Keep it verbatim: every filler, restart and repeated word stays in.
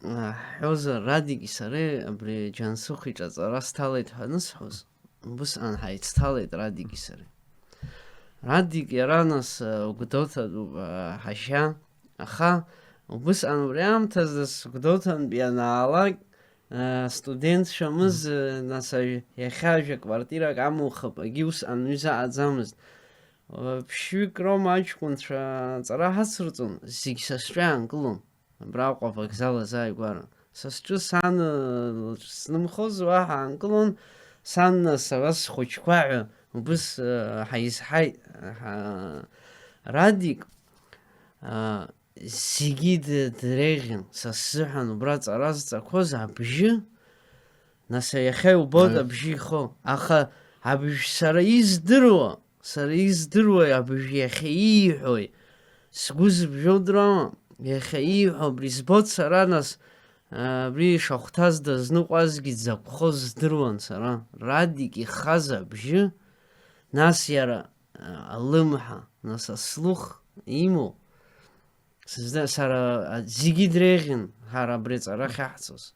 ҳҳәозар, Радики сареи абри Џьансыхә иҿы аҵара сҭалеит ҳәа анысҳәоз, убысҟан ҳаицҭалеит Радики сареи. Радик иара нас, э, Гәдоуҭатәуп, э, ҳашьа, аха убысҟан убри аамҭазы сгәдоуҭантә ианаалак, э, студентцәамыз, э, нас ажә-, иахьа ажәа квартирак амухып, егьи усҟан ҩыза аӡамызт. Э, ԥшьҩык роума аҷкәынцәа аҵара ҳацырҵон, зегь са сҿы иаанкылон. Абраҟа авокзал азааигәара. Са сҿы сан, э, лҿы снымхоз уаҳа аанкылон, сан нас ара схәыҷқәа ҳәа убыс, э, ҳаизҳаит, ҳа-, Радик, а, зегьы д-, дреиӷьын, са сзыҳәан убра ҵара зҵақәоз абжьы, нас иахьа иубоит Аи. Абжьы ихо, аха абжь сара издыруа, сара издыруа абжь иахьа ииҳәои, сгәы зыбжьоу дроума, иахьа ииҳәо абри збоит сара, нас, а, абри ишахәҭаз дазныҟәазгьы дзакәхоз здыруан сара, Радик ихаз абжьы, нас иара, а, алымҳа, нас аслух имоу, сызда-, сара, а, зегьы дреиӷьын, ҳара абри аҵара ахьаҳҵоз.